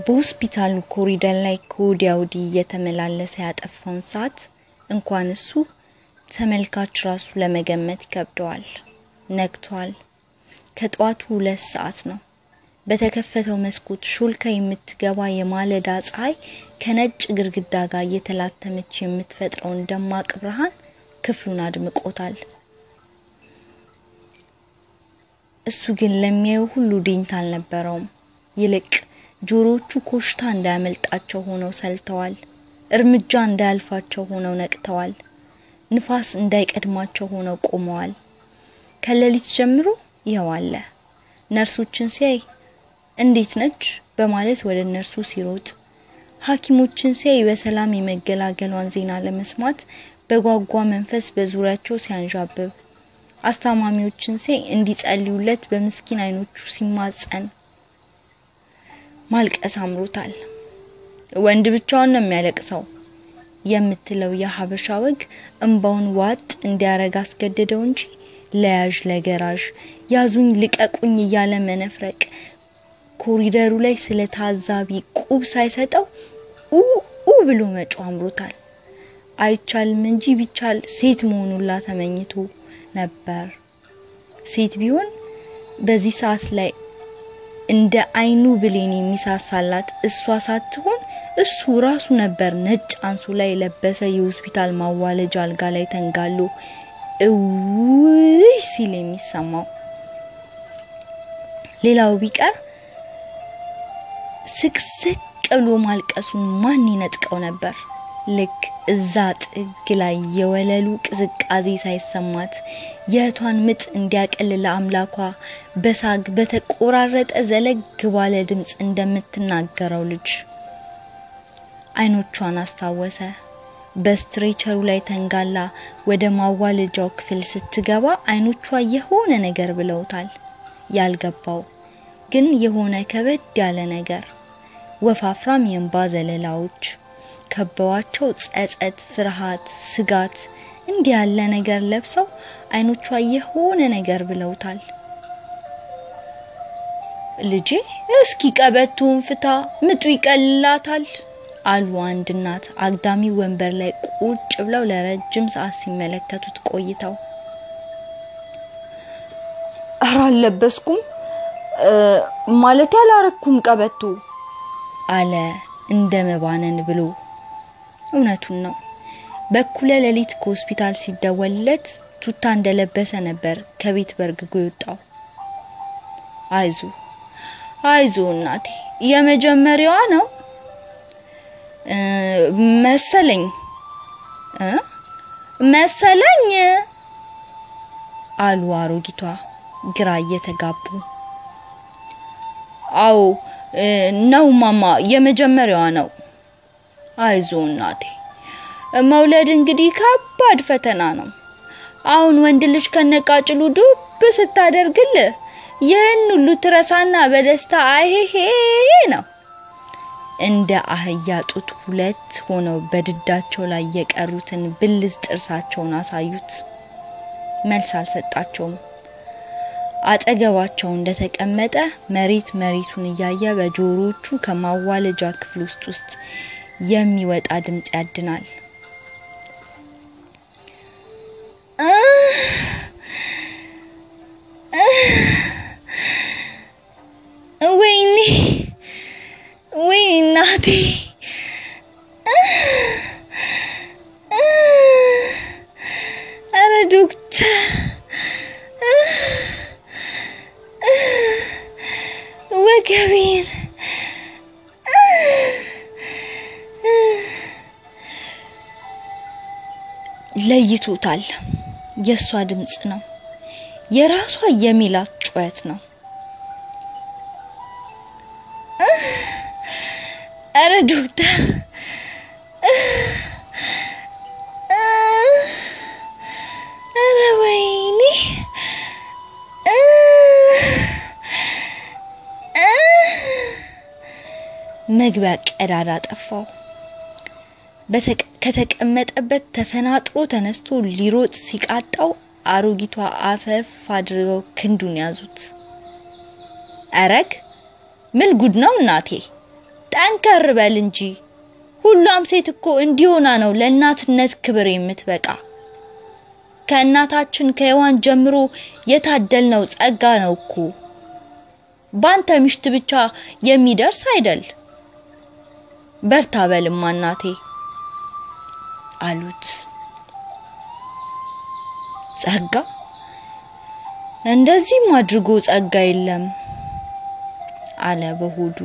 በሆስፒታሉ ኮሪደር ላይ ከወዲያ ወዲህ እየተመላለሰ ያጠፋውን ሰዓት እንኳን እሱ ተመልካች ራሱ ለመገመት ይከብደዋል። ነግቷል። ከጧቱ 2 ሰዓት ነው። በተከፈተው መስኮት ሾልካ የምትገባ የማለዳ ፀሐይ ከነጭ ግድግዳ ጋር እየተላተመች የምትፈጥረውን ደማቅ ብርሃን ክፍሉን አድምቆታል። እሱ ግን ለሚያየው ሁሉ ዴንታ አልነበረውም። ይልቅ ጆሮቹ ኮሽታ እንዳያመልጣቸው ሆነው ሰልተዋል። እርምጃ እንዳያልፋቸው ሆነው ነቅተዋል። ንፋስ እንዳይቀድማቸው ሆነው ቆመዋል። ከሌሊት ጀምሮ ይኸው አለ። ነርሶችን ሲያይ እንዴት ነች በማለት ወደ ነርሱ ሲሮጥ፣ ሐኪሞችን ሲያይ በሰላም የመገላገሏን ዜና ለመስማት በጓጓ መንፈስ በዙሪያቸው ሲያንዣብብ፣ አስታማሚዎችን ሲያይ እንዲጸልዩለት በምስኪን አይኖቹ ሲማጸን ማልቀስ አምሮታል። ወንድ ብቻውን ነው የሚያለቅሰው የምትለው የሀበሻ ወግ እንባውን ዋጥ እንዲያረግ አስገደደው እንጂ ለያዥ ለገራዥ ያዙኝ ልቀቁኝ እያለ መነፍረቅ ኮሪደሩ ላይ ስለ ታዛቢ ቁብ ሳይሰጠው ኡ ኡ ብሎ መጮህ አምሮታል። አይቻልም እንጂ ቢቻል ሴት መሆኑን ተመኝቶ ነበር። ሴት ቢሆን በዚህ ሰዓት ላይ እንደ አይኑ ብሌን የሚሳሳላት እሷ ሳትሆን እሱ ራሱ ነበር። ነጭ አንሶላ ላይ ለበሰ የሆስፒታል ማዋለጃ አልጋ ላይ ተንጋሎ እውይ ሲል የሚሰማው። ሌላው ቢቀር ስቅስቅ ብሎ ማልቀሱን ማን ይነጥቀው ነበር? ልክ እዛ ጥግ ላይ የወለሉ ቅዝቃዜ ሳይሰማት የእህቷን ምጥ እንዲያቀል ለአምላኳ በሳግ በተቆራረጠ ዘለግ ባለ ድምጽ እንደምትናገረው ልጅ አይኖቿን አስታወሰ። በስትሬቸሩ ላይ ተንጋላ ወደ ማዋለጃው ክፍል ስትገባ አይኖቿ የሆነ ነገር ብለውታል። ያልገባው ግን የሆነ ከበድ ያለ ነገር፣ ወፋፍራም የእንባ ዘለላዎች ከበዋቸው ጸጸት፣ ፍርሃት፣ ስጋት እንዲህ ያለ ነገር ለብሰው አይኖቿ የሆነ ነገር ብለውታል። ልጄ እስኪ ቀበቶውን ፍታ፣ ምጡ ይቀልላታል አሉ አንድ እናት አግዳሚ ወንበር ላይ ቁጭ ብለው ለረጅም ሰዓት ሲመለከቱት ቆይተው። ኧረ አልለበስኩም ማለት ያላረኩም ቀበቶ አለ እንደ መባነን ብሎ። እውነቱን ነው። በኩለ ሌሊት ከሆስፒታል ሲደወልለት ቱታ እንደለበሰ ነበር ከቤት በርግጎ የወጣው። አይዞ አይዞ እናቴ የመጀመሪያዋ ነው መሰለኝ መሰለኝ አሉ አሮጊቷ ግራ እየተጋቡ። አዎ ነው ማማ፣ የመጀመሪያዋ ነው። አይዞ እናቴ፣ መውለድ እንግዲህ ከባድ ፈተና ነው። አሁን ወንድ ልጅ ከነቃጭሉ ዱብ ስታደርግልህ ይህን ሁሉ ትረሳና በደስታ አይሄሄ ነው። እንደ አህያ ጡት ሁለት ሆነው በድዳቸው ላይ የቀሩትን ብልዝ ጥርሳቸውን አሳዩት። መልስ አልሰጣቸውም። አጠገባቸው እንደተቀመጠ መሬት መሬቱን እያየ በጆሮቹ ከማዋለጃ ክፍል ውስጥ የሚወጣ ድምጽ ያድናል። ወይኔ ወይ እናቴ፣ ኧረ ዶክተር ወገቤን። ለይቶታል። የሷ ድምጽ ነው፣ የራሷ የሚላት ጩኸት ነው። ኧረ ዶክተር ኧረ ወይኔ። መግቢያ ቀዳዳ ጠፋው። ከተቀመጠበት ተፈናጥሮ ተነስቶ ሊሮጥ ሲቃጣው አሮጊቷ አፈፍ አድርገው ክንዱን ያዙት። አረግ ምን ጉድ ነው እናቴ? ጠንከር በል እንጂ ሁሏም ሴት እኮ እንዲሆና ነው ለእናትነት ክብር የምትበቃ። ከእናታችን ከሔዋን ጀምሮ የታደልነው ጸጋ ነው እኮ። ባንተ ምሽት ብቻ የሚደርስ አይደል። በርታ በልማ እናቴ አሉት። ጸጋ እንደዚህም አድርጎ ጸጋ የለም አለ በሆዱ።